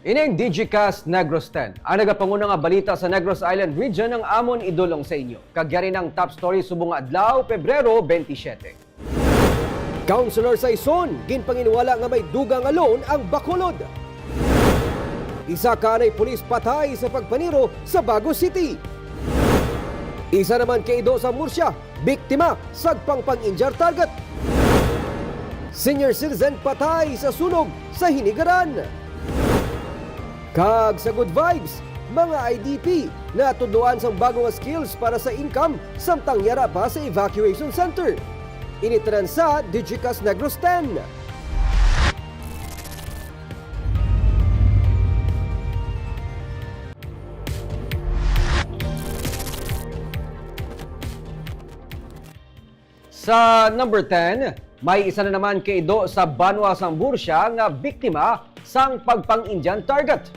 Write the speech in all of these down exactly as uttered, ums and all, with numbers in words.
Ining Digicast Negros ten. Ang nagapanguna nga balita sa Negros Island Region ang amon idulong sa inyo. Kag yari na ang top story subong nga adlaw, Pebrero twenty-seven. Councilor Saison, ginpanginwala nga may dugang nga loan ang Bacolod. Isa ka anay pulis patay sa pagpaniro sa Bago City. Isa naman ka ido sa Murcia, biktima sa pang-pang-injure target. Senior citizen patay sa sunog sa Hinigaran. Kag sa Good Vibes, mga I D P natudloan sang bago nga skills para sa income samtang yara pa sa evacuation center. Ini tanan sa Digicast Negros ten. Sa number ten, may isa na naman ka ido sa banwa sang Murcia nga biktima sang pagpang-Indian target.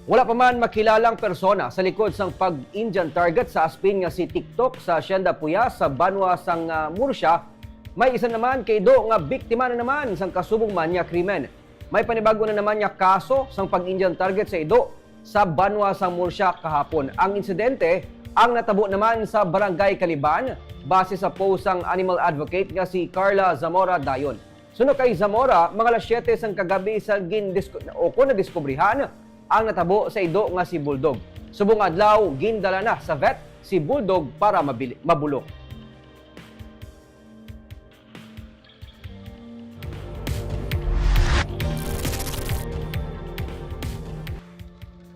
Wala pa man makilalang persona sa likod sang pag-Indian target sa aspin nga si TikTok sa Hacienda Puya sa banwa sang, ah, Murcia. May isa naman ka ido nga biktima na naman sang kasubong man nga krimen. May panibag-o na naman nga kaso sang pag-Indian target sa ido sa banwa sang Murcia kahapon. Ang insidente ang natabo naman sa Barangay Caliban, base sa post sang animal advocate nga si Carla Zamora Dayon. Suno kay Zamora, mga alas siyete sang kagabi sa gindisku-, o kon nadiskubrihan ang natabo sa ido nga si Bulldog. Subong adlaw, gindala na sa vet si Bulldog para mabili-, mabulong.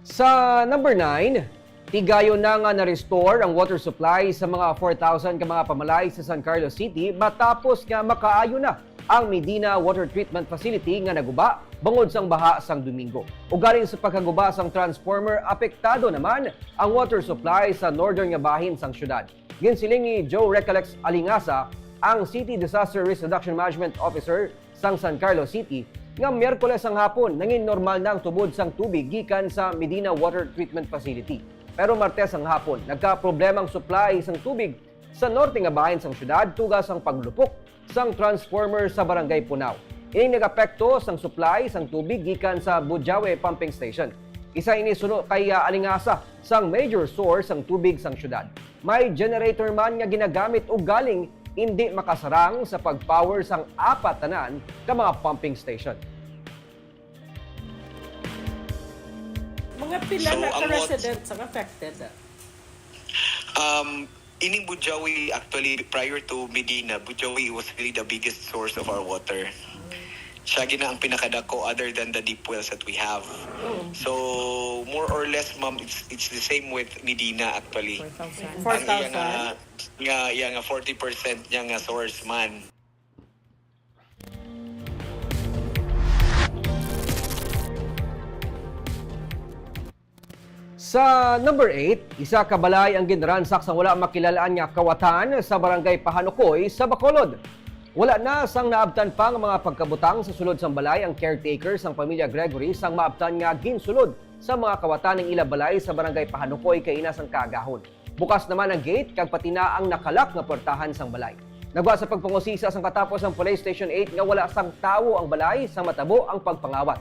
Sa number nine, tigayon na nga na-restore ang water supply sa mga four thousand ka mga pamalay sa San Carlos City matapos nga makaayo na ang Medina Water Treatment Facility nga naguba bangod sang baha sang Domingo. Ugaling sa pagkaguba sang transformer, apektado naman ang water supply sa northern nga bahin sang syudad. Ginsiling ni Joe Recollex Alingasa, ang City Disaster Risk Reduction Management Officer sang San Carlos City, nga Miyerkules sang hapon nangin normal na ang tubod sang tubig gikan sa Medina Water Treatment Facility. Pero Martes sang hapon, nagkaproblema ang supply sang tubig sa norte nga bahin sang syudad tuga sang paglupok sang transformer sa Barangay Punao. Ining nagapekto sang supply sang tubig gikan sa Bujawe Pumping Station. Isa ini suno kay, ah, Alingasa sang major source sang tubig sang syudad. May generator man nga ginagamit, ugaling indi makasarang sa pag-power sang apat tanan ka mga pumping station. Mga pila So, na ka ang wat- residents ang affected? Um, ining Bujawi, actually, prior to Medina, Bujawi was really the biggest source of our water. Siya gina ang pinakadako other than the deep wells that we have. Oo. So, more or less, ma'am, it's, it's the same with Medina, actually. Four thousand. Ang iya nga, Four thousand? Nga, iya nga forty percent niya nga source man. Sa number eight, isa ka balay ang ginransak sang wala makilal-an nga kawatan sa Barangay Pahanukoy sa Bacolod. Wala na sang naabtan pa nga mga pagkabutang sa sulod sang balay ang caretaker sang pamilya Gregory sang maabtan nga ginsulod sa mga kawatan ang ila balay sa Barangay Pahanukoy kaina sang kaagahon. Bukas naman ang gate kag pati na ang nakalak nga puwertahan sang balay. Nagwa sa pagpangusisa sang katapos ang Police Station eight nga wala sang tawo ang balay sang matabo ang pagpangawat.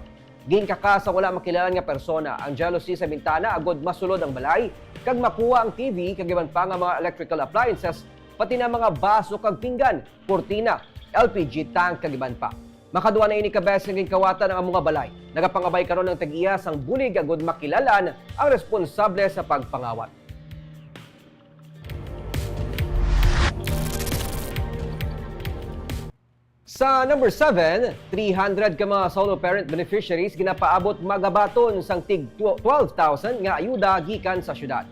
Ginkaka sa wala makilala nga persona ang jalousie sa bintana agod masulod ang balay kag makuha ang T V kag iban pa nga mga electrical appliances, pati na mga baso kag pinggan, kurtina, L P G tank kag iban pa. Makaduha na ini ka beses nga ginkawatan ang amo nga balay. Nagapangabay karon ang tag-iya sang bulig agod makilal-an ang responsable sa pagpangawat. Sa number seven, three hundred ka mga solo parent beneficiaries ginapaabot magabaton sang tig tw-, twelve thousand nga ayuda gikan sa syudad.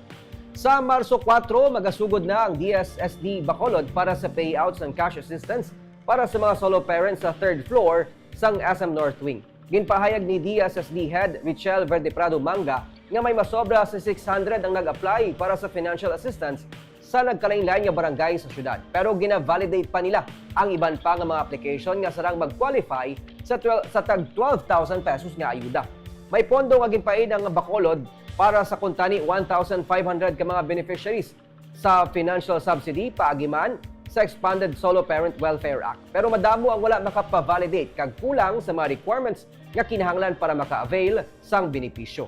Sa Marso kuwatro, magasugod na ang D S S D Bacolod para sa payout sang cash assistance para sa mga solo parents sa third floor sang S M North Wing. Ginpahayag ni D S S D Head Richelle Verde Prado Manga nga may masobra sa six hundred ang nag-apply para sa financial assistance sa nagkalain-lain nga barangay sa syudad. Pero gina-validate pa nila ang iban pa nga mga application nga sarang mag-qualify sa twelve, sa tag twelve thousand pesos nga ayuda. May pondo nga ginpaid ang Bacolod para sa kuntani one thousand five hundred ka mga beneficiaries sa financial subsidy paagi man sa sa Expanded Solo Parent Welfare Act. Pero madamo ang wala makapa-validate kag kulang sa mga requirements nga kinahanglan para maka-avail sang benepisyo.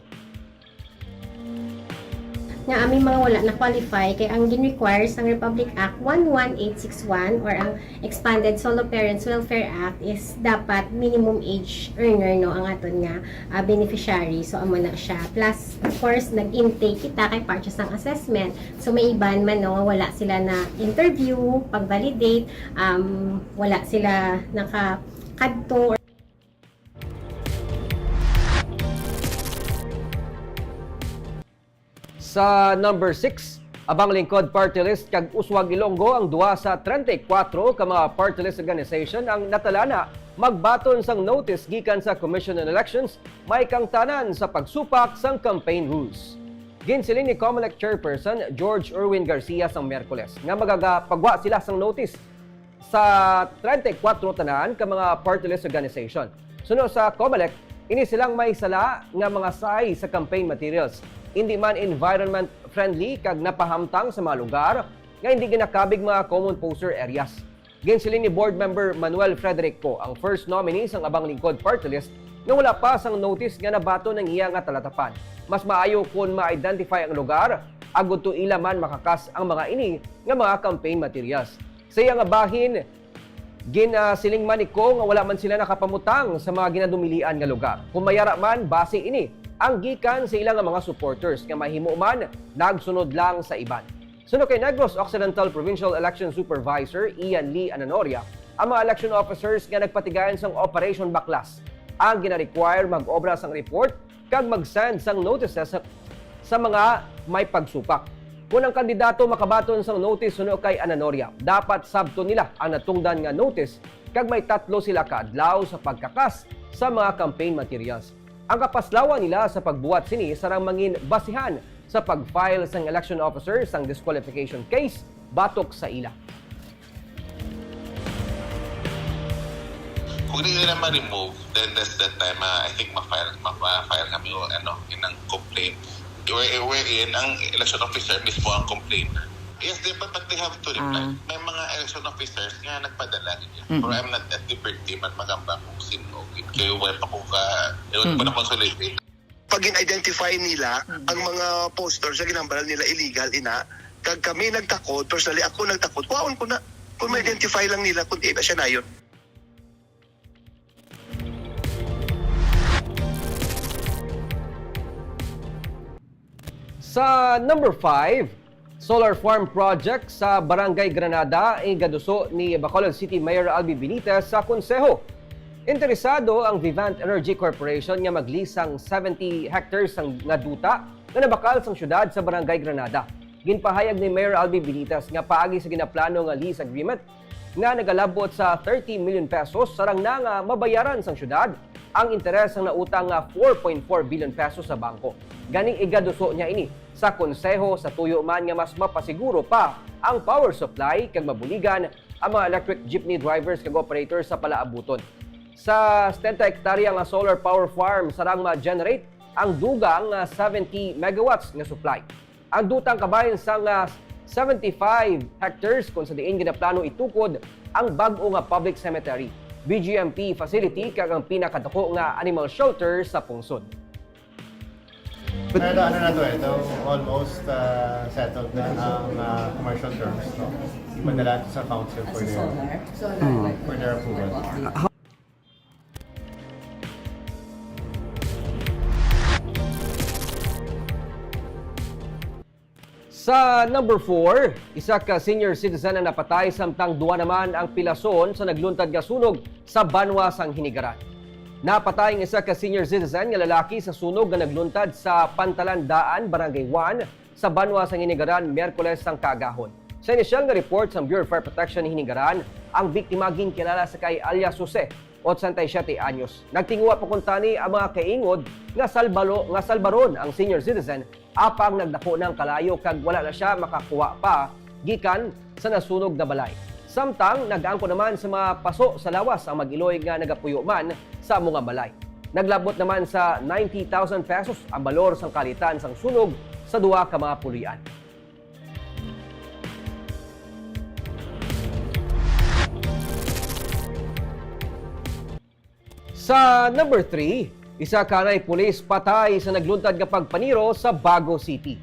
Nga aming mga wala na-qualify kay ang gin-require sang Republic Act one one eight six one or ang Expanded Solo Parents Welfare Act is dapat minimum age earner, no, ang aton nga, ah, beneficiary. So, amo na siya. Plus, of course, nag-intake kita kay part siya sang assessment. So, may iban man, no, nga wala sila na interview, pag-validate, um, wala sila nakakadto. Sa number six, Abang Lingkod Party List kag Uswag Ilonggo ang duha sa treinta y cuatro ka mga party list organization ang natalana magbaton sang notice gikan sa Commission on Elections may kangtanan sa pagsupak sang campaign rules. Ginsiling ni Comelec Chairperson George Erwin Garcia sang Miyerkules nga magagapagwa sila sang notice sa treinta y cuatro tanan ka mga party list organization. Suno sa Comelec, ini silang may sala nga mga size sa campaign materials. Indi man environment friendly kag napahamtang sa mga lugar nga indi ginakabig mga common poster areas. Ginsiling ni Board Member Manuel Frederick Co, ang first nominee sang Abang Lingkod Party List, nga wala pa sang notice nga nabaton ang iya nga talatapan. Mas maayo kon ma-identify ang lugar, agud to ila man makakas ang mga ini nga mga campaign materials. Sa iya nga bahin, ginasiling man ni Co nga wala man sila nakapamutang sa mga ginadumilian nga lugar. Kung mayara man, basi ini ang gikan sa ila nga mga supporters nga mahimo man nagsunod lang sa iban. Suno kay Negros Occidental Provincial Election Supervisor Ian Lee Ananoria, ang mga election officers nga nagpatigayon sang Operation Baklas ang gina-require mag-obra sang report kag mag-send sang notices sa, sa mga may pagsupak. Kon ang kandidato makabaton sang notice suno kay Ananoria, dapat sabton nila ang natungdan nga notice kag may tatlo sila ka adlaw sa pagkakas sa mga campaign materials. Ang kapaslawan nila sa pagbuhat sini sarang mangin basihan sa pag-file sang election officer sang disqualification case batok sa ila. Kung di nila ma-remove, then that's that time, ah, I think ma-file, ma-file kami o ano, inang complaint. Where, wherein ang election officer mismo ang complainant. Yes, di ba, but they have to reply. Ah. May mga election officers nga nagpadala niya. Mm. Pero I'm not at liberty man magamba kung sino. Kaya wala pa ko ka, wala pa na consolidate. Pag in-identify nila ang mga posters nga ginhambal nila illegal ina, kag kami nagtakod, personally ako nagtakod, kuhaon ko na. Kung ma-identify lang nila kung di na siya nayon. Sa number five, solar farm project sa Barangay Granada ang igaduso ni Bacolod City Mayor Albi Benitez sa konseho. Interesado ang Vivant Energy Corporation nga mag-lease sang seventy hectares sang nga duta nga nabakal sang syudad sa Barangay Granada. Ginpahayag ni Mayor Albi Benitez nga paagi sa ginaplano nga lease agreement nga nagalabot sa thirty million pesos, sarang na nga mabayaran sang syudad ang interes sang nautang nga four point four billion pesos sa bangko. Gani igaduso niya ini sa konseho sa tuyo man nga mas mapasiguro pa ang power supply kag mabuligan ang mga electric jeepney drivers kag operators sa palaabuton. Sa setenta hektarya nga solar power farm, sarang ma-generate ang dugang nga seventy megawatts nga supply. Ang dutang kabahin sang, ah, seventy-five hectares, kung sa diin ginaplano itukod ang bag-o nga public cemetery, B G M P facility, kag ang pinakadako nga animal shelter sa pungsod. Pero ano na to eh, ito almost ah, settled na ang ah, commercial terms, no? Ipadala ito sa council for their, for their approval. Sa number four, isa ka senior citizen ang napatay, samtang duha naman ang pilason sa nagluntad nga sunog sa banwa sang Hinigaran. Napatay ang isa ka senior citizen nga lalaki sa sunog nga nagluntad sa Pantalan Daan, Barangay one, sa banwa sang Hinigaran, Miyerkules sang kaagahon. Sa inisyal nga report sang Bureau of Fire Protection Hinigaran, ang biktima ginkilala sa kay alias Jose, ochenta y siete anyos. Nagtinguha pa kuntani ang mga kaingod nga salbalo-, nga salbaron ang senior citizen, apang nagdako na ang kalayo kag wala na siya makakuha pa gikan sa nasunog na balay. Samtang nag-angkon naman sa mga paso sa lawas ang mag-iloy nga nagapuyo man sa amo nga balay. Naglabot naman sa ninety thousand pesos ang balor sang kalitan sang sunog sa duha ka mga puloy-an. Sa number three, isa ka anay pulis patay sa nagluntad nga pagpaniro sa Bago City.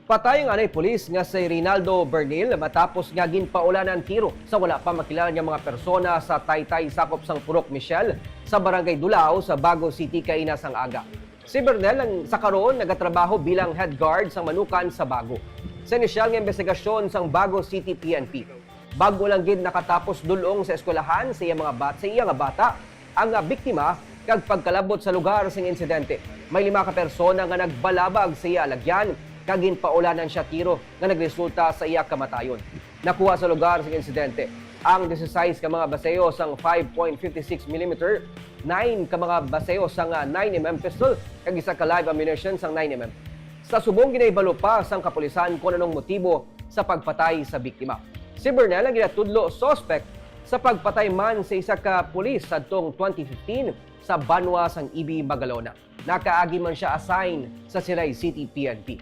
Patay ang anay pulis nga si Reynaldo Bernil matapos nga ginpaulanan tiro sa wala pa makilala nga mga persona sa Taytay, sakop sang Purok Michelle, sa Barangay Dulao sa Bago City kaina sang aga. Si Bernil ang sa karon nagatrabaho bilang head guard sang Manukan sa Bago. Sa inisyal nga imbestigasyon sang Bago City P N P, bag-o lang gid nakatapos dul-ong sa eskwelahan sa iya mga bat-, sa iya nga bata, ang, ah, biktima, kag pagkalabot sa lugar sing insidente, may lima ka persona nga nagbalabag sa iya alagyan kag ginpaulanan siya tiro nga nagresulta sa iya kamatayon. Nakuha sa lugar sing insidente ang dieciséis ka mga baseyo sang five point fifty six millimeter, nine ka mga baseyo sang, ah, nine M M pistol, kag isa ka live ammunition sang nine M M. Sa subong, ginahibalo pa sang kapulisan kon anong motibo sa pagpatay sa biktima. Si Bernal ang ginatudlo suspect sa pagpatay man sa isa ka pulis sadtong twenty fifteen sa banwa sang Ibi, Magalona. Nakaagi man sia assign sa Silay City P N P.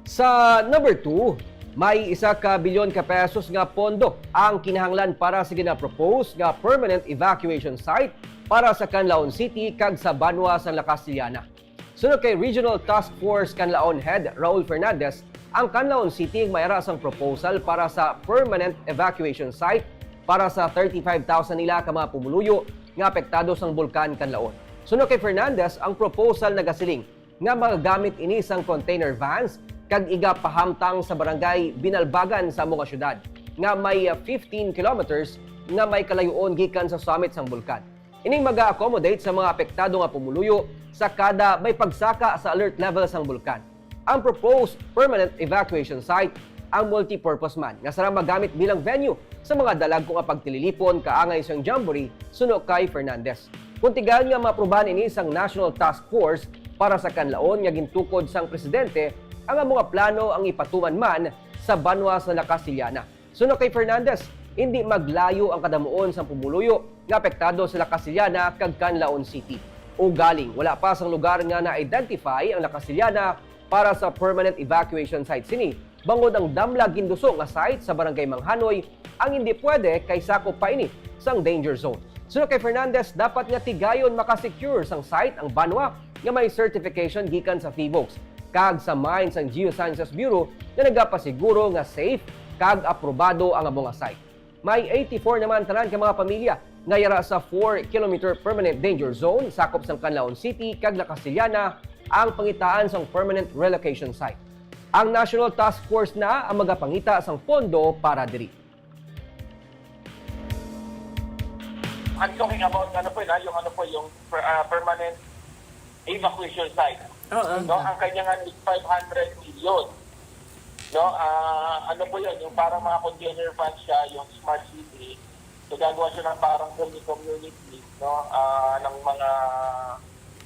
Sa number two, may isa ka bilyon ka pesos nga pondo ang kinahanglan para sa gina-propose nga permanent evacuation site para sa Canlaon City kag sa banwa sang La Castellana. Suno kay Regional Task Force Canlaon Head Raul Fernandez, ang Canlaon City may ara sang proposal para sa permanent evacuation site para sa thirty-five thousand nila ka mga pumuluyo nga apektado sang Bulkan Canlaon. Suno kay Fernandez, ang proposal nagasiling nga magagamit ini sang container vans kag igapahamtang sa barangay Binalbagan sa amo nga syudad, nga may, ah, fifteen kilometers nga may kalayuon gikan sa summit sang bulkan. Ining maga-accommodate sa mga apektado nga pumuluyo sa kada may pagsaka sa alert level sang bulkan. Ang proposed permanent evacuation site ang multipurpose man nga sarang magamit bilang venue sa mga dalagko nga pagtililipon kaangay sang jamboree, suno kay Fernandez. Kon tigayon nga maaprubahan ini sang National Task Force para sa Kanlaon nga gintukod sang presidente, ang amo nga plano ang ipatuman man sa banwa sa La Castellana. Suno kay Fernandez, indi maglayo ang kadamuon sang pumuluyo nga apektado sa La Castellana kag Canlaon City. Ugaling wala pa sang lugar nga na-identify ang La Castellana para sa permanent evacuation site sini, bangod ang Damlag Ginduso nga site sa Barangay Manghanoy ang indi pwede kay sakop pa ini sang danger zone. Suno kay Fernandez, dapat nga tigayon makasecure sang site ang banwa nga may certification gikan sa PHIVOLCS kag sa Mines and Geosciences Bureau nga nagapasiguro nga safe kag aprobado ang amo nga site. May eighty-four naman tanan ka mga pamilya nga yara sa four kilometer permanent danger zone sakop sang Canlaon City kag La Castellana ang pangitaan sang permanent relocation site. Ang National Task Force na ang magapangita sang pondo para diri. I'm talking about ano po yun, ah, yung ano po, yung per- ah, permanent evacuation site. Oo. No, ang kanya nga is five hundred million. No, ah, ano po yun, yung parang mga container van siya, yung smart city. So gagawa siya ng parang community, no, ah, ng mga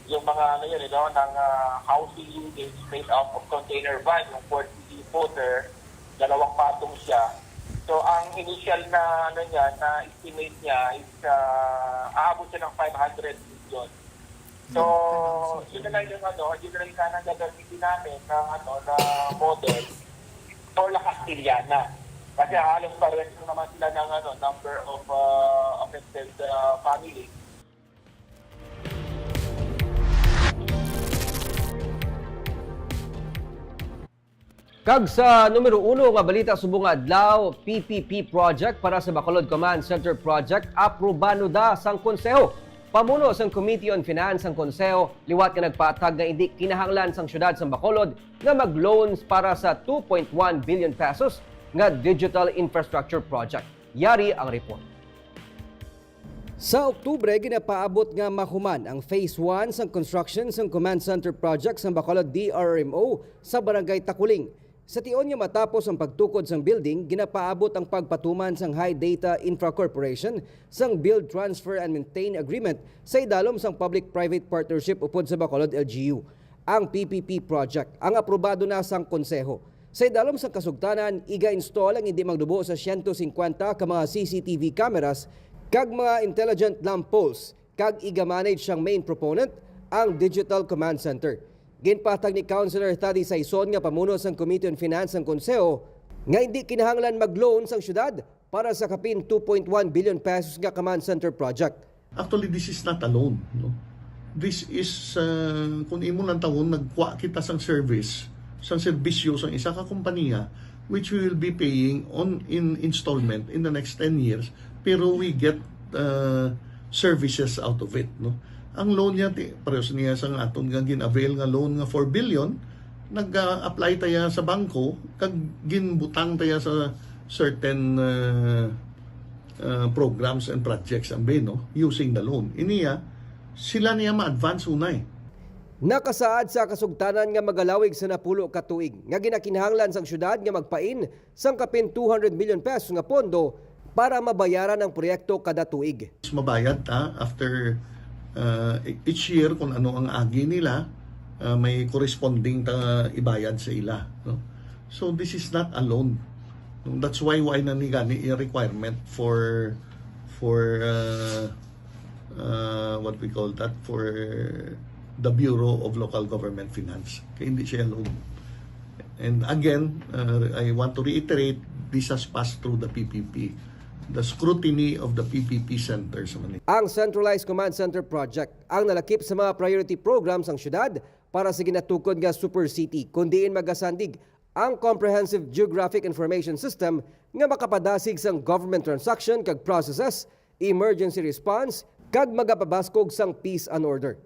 yung mga ano yun, you know, ng ah, housing units made up of container van, yung forty footer, dalawang patong siya. So ang initial na ano niya, na estimate niya is ah, aabot siya ng five hundred million. So yun na lang yung ano, yun na lang yung sana gagamitin namin na ano, na model for La Castellana. Kasi halos pares lang naman sila ng ano, number of ah, affected ah, families. Kag sa numero uno nga balita subong nga adlaw, P P P project para sa Bacolod Command Center project, aprobado da sang Konseho. Pamuno sang Committee on Finance ang Konseho liwat nga nagpatag nga indi kinahanglan sang siyudad sang Bacolod nga mag-loans para sa two point one billion pesos nga digital infrastructure project. Yari ang report. Sa Oktubre, ginapaabot nga mahuman ang Phase one sang construction sang Command Center Project sang Bacolod D R R M O sa Barangay Taculing. Sa tion nga matapos ang pagtukod sang building, ginapaabot ang pagpatuman sang High Data Infra Corporation sang Build, Transfer, and Maintain Agreement sa idalom sang Public-Private Partnership upod sa Bacolod L G U. Ang P P P project ang aprobado na sang Konseho. Sa idalom sang kasugtanan, iga-install ang indi magnubo sa siyento singkwenta ka mga C C T V cameras kag mga intelligent lamp poles, kag iga-manage sang main proponent, ang Digital Command Center. Ginpahatag ni Councilor Thady Saison nga pamuno sang Committee on Finance sang Konseho nga hindi kinahanglan mag-loan sang syudad para sa kapin two point one billion pesos nga command center project. Actually, this is not a loan, no? This is, uh, kung imo lang tawon, nagkuha kita sang service, sang serbisyo sang isa ka kompanya, which we will be paying on in installment in the next ten years, pero we get, uh, services out of it, no? Ang loan niya, ti-, parehas niya sang aton nga gin-avail nga loan nga four billion, nag-apply taya sa bangko, kag ginbutang taya sa certain, uh, uh, programs and projects, ambi, no, using the loan. Iniya, sila niya ma-advance unay. Nakasaad sa kasugtanan nga magalawig sa napulo ka tuig nga ginakinahanglan sang syudad nga magpain sang kapin two hundred million pesos nga pondo para mabayaran ang proyekto kada tuig. Mabayad ta after, uh, each year kung ano ang agi nila, uh, may corresponding ta ibayad sa ila, no? So this is not a loan. That's why, why na ni gani i-requirement for, for, uh, uh, what we call that, for the Bureau of Local Government Finance. Kaya hindi siya loan. And again, uh, I want to reiterate, this has passed through the P P P, the scrutiny of the P P P Center sa Manila. Ang Centralized Command Center Project ang nalakip sa mga priority programs sang syudad para sa ginatukod nga Super City, kun diin magasandig ang Comprehensive Geographic Information System nga makapadasig sang government transaction kag processes, emergency response, kag magapabaskog sang peace and order.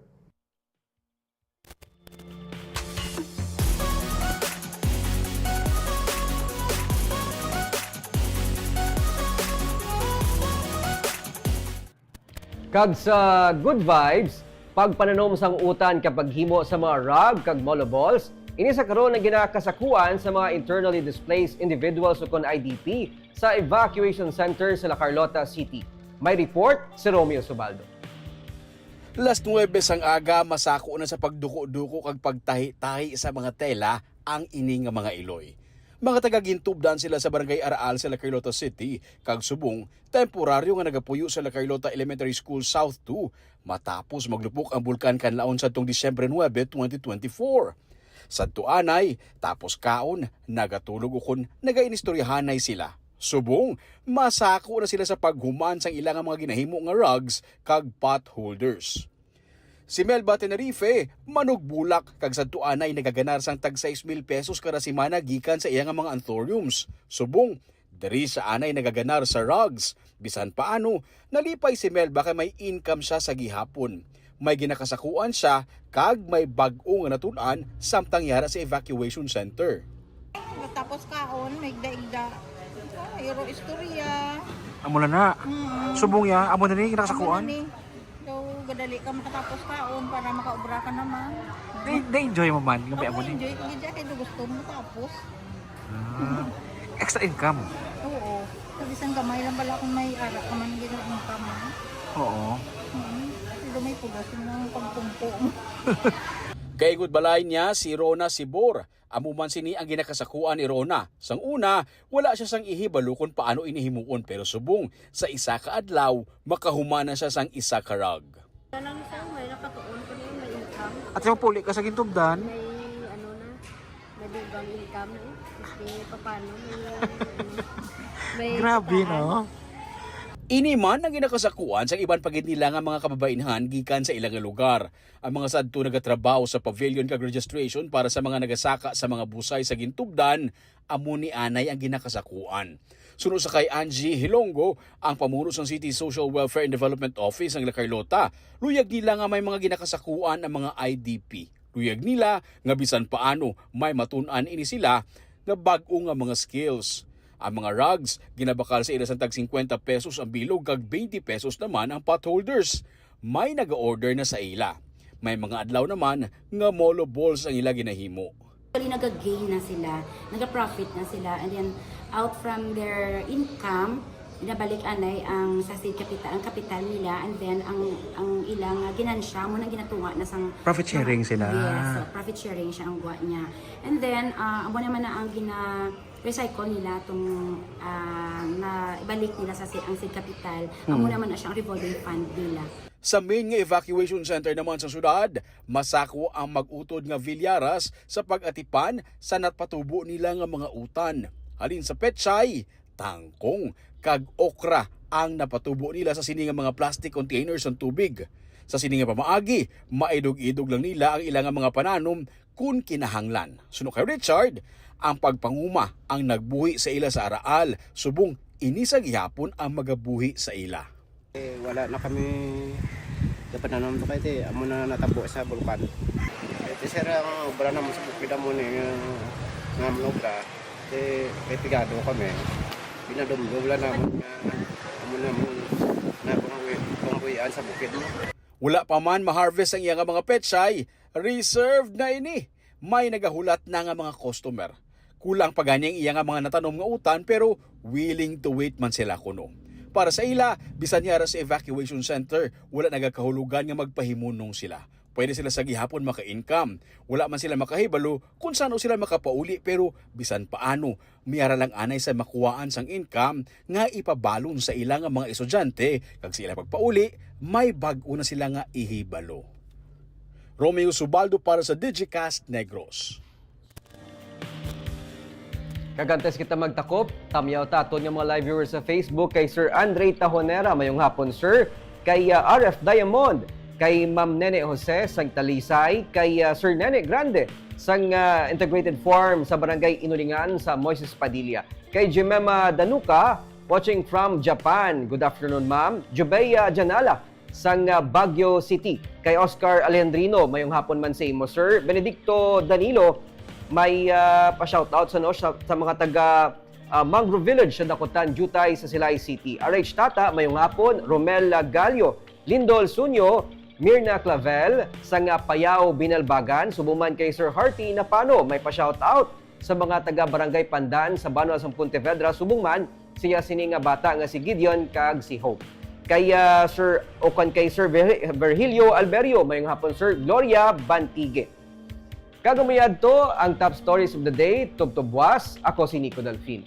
Kag sa good vibes, pagpananom sang utan kag paghimo sa mga rug kag molo balls, ini sa karon ang ginakasakuan sa mga internally displaced individuals ukon I D P sa evacuation center sa La Carlota City. May report si Romeo Subaldo. Las nuwebe sang aga, masako na sa pagduko-duko kag pagtahi-tahi sa mga tela ang ini nga mga iloy. Mga taga-Gintubdan sila sa Barangay Araal sa La Carlota City, kag subong temporaryo nga nagapuyo sa La Carlota Elementary School South two matapos maglupok ang Bulkan Kanlaon sadtong Disyembre nuwebe, twenty twenty-four. Sadto anay, tapos kaon, nagatulog ukon nagainistoryahanay sila. Subong, masako na sila sa paghuman sang ila nga mga ginahimo nga rugs kag pot holders. Si Melba Tenerife manugbulak kag sadto anay nagaganar sang tag sais mil pesos kada semana gikan sa iya nga mga anthuriums. Subong, diri sa anay nagaganar sa rugs. Bisan paano, nalipay si Melba kay may income siya sa gihapon. May ginakasakuan siya kag may bag-o nga natun-an samtang yara sa evacuation center. Matapos kaon, may igda-igda. Iro istorya. Amo na na. Mm. Subong ya, amo na ni ginakasakuan? Amo na ni. So, gadali ka makatapos kaon para makaobra ka naman. Na-, na-enjoy mo man, nga may amo ni? Enjoy ko gid kay gusto mo tapos. Ah. Extra income? Oo. Kasi isang gamay lang pala kung may ara ka man gid ang income mo. Oo. Mm. Pero may pulos yung mga pagpumpo mo. Kay gud balay niya si Rona Sibor. Amo man sini ang ginakasakuan ni Rona. Sang una, wala siya sang ihibalo kon paano ini himuon, pero subong sa isa ka adlaw, makahuman na siya sang isa ka rug. Wala lang siya, may nakatuon ko na yun, may income. At sa puli ka sa Gintubdan? May, ano na, may dugang income eh. Kasi papano, may, may Grabe, kitaan. No? Ini man ang ginakasakuan sa iban pa gid nila nga mga kababainhan gikan sa ila nga lugar. Ang mga sadto nagatrabaho sa pavilion kag registration para sa mga nagasaka sa mga busay sa Gintubdan, amo ni anay ang ginakasakuan. Suno sa kay Angie Hilongo, ang pamuno sang City Social Welfare and Development Office ang La Carlota, luyag nila nga may mga ginakasakuan ang mga I D P. Luyag nila nga bisan paano may matun-an ini sila nga bag-o nga mga skills. Ang mga rugs, ginabakal sa ila sang tag singkwenta pesos ang bilog kag twenty pesos naman ang pot holders. May naga-order na sa ila. May mga adlaw naman nga molo balls ang ila ginahimo. Actually, naga-gain na sila, naga-profit na sila, and then out from their income, binabalik anay ang sa seed capital, ang kapital nila, and then ang, ang ilang, ah, ginansya mo nang ginatunga na sang Profit sharing sila. Yes, so profit sharing siya ang guwa niya. And then, ah, amo naman na ang gina-recycle nila tong, ah, na ibalik nila sa si-, ang seed capital. Amo Mm. naman na siya ang revolving fund nila. Sa main nga evacuation center naman sa syudad, masako ang mag-utod nga Villaras sa pag-atipan sa napatubo nila nga mga utan. Halin sa pechay, tangkong, kag okra ang napatubo nila sa sini nga mga plastic containers sang tubig. Sa sini nga pamaagi, maidog-idog lang nila ang ila nga mga pananom kun kinahanglan. Suno kay Richard, ang pagpanguma ang nagbuhi sa ila sa araal, subong ini sa gihapon ang magabuhi sa ila. Eh, wala na kami dapat nanom to kay ti amo na natabo sa bulkan. Kay ti sir ang obra naman sa bukid amo ni nga nga amon obra. Ti kay pigado kami. Pinadumdum lang naman nga amo naman na pangbuhian sa bukid mo. Wala pa man ma-harvest ang iya nga mga pechay, reserved na ini. May nagahulat na nga mga customer. Kulang pa gani ang iya nga mga natanom nga utan pero willing to wait man sila kuno. Para sa ila, bisan yara sa evacuation center, wala nagakahulugan nga magpahimunong sila. Pwede sila sa gihapon maka-income. Wala man sila makahibalo kung sano sila makapauli pero bisan paano, may ara lang anay sa makuhaan sang income nga ipabalon sa ila nga mga estudyante kag sa ila pagpauli, may bag-o na sila nga ihibalo. Romeo Subaldo para sa Digicast Negros. Kag antes kita magtakop, tamyaw ta aton nga mga live viewers sa Facebook kay Sir Andre Tahonera, mayong hapon sir. Kay uh, R F Diamond, kay Ma'am Nene Jose sang Talisay, kay uh, Sir Nene Grande sang uh, Integrated Farm sa Barangay Inulingan sa Moises Padilla. Kay Jemima Danuka, watching from Japan. Good afternoon, ma'am. Jubeya Janala, sang uh, Baguio City. Kay Oscar Alejandrino, mayong hapon man sa imo, sir. Benedicto Danilo, may uh, pa-shoutout sa, no, sa, sa mga taga uh, Mangrove Village sa Dakutan, Jutay sa Silay City. R H Tata, mayong hapon. Romel uh, Gallo, Lindol Sunyo, Mirna Clavel, sang uh, Payao, Binalbagan, subong man kay Sir Hearty Napano, may pa-shoutout sa mga taga Barangay Pandan sa Banwa sang Pontevedra, subong man siya sini nga bata nga si Gideon kag si Hope. Kay ah, Sir, o kon kay Sir Vir- Virgilio Alberio, mayong hapon, Sir. Gloria Bantigue. Kag amo yadto ang top stories of the day, tubtob buwas, ako si Nico Delfin.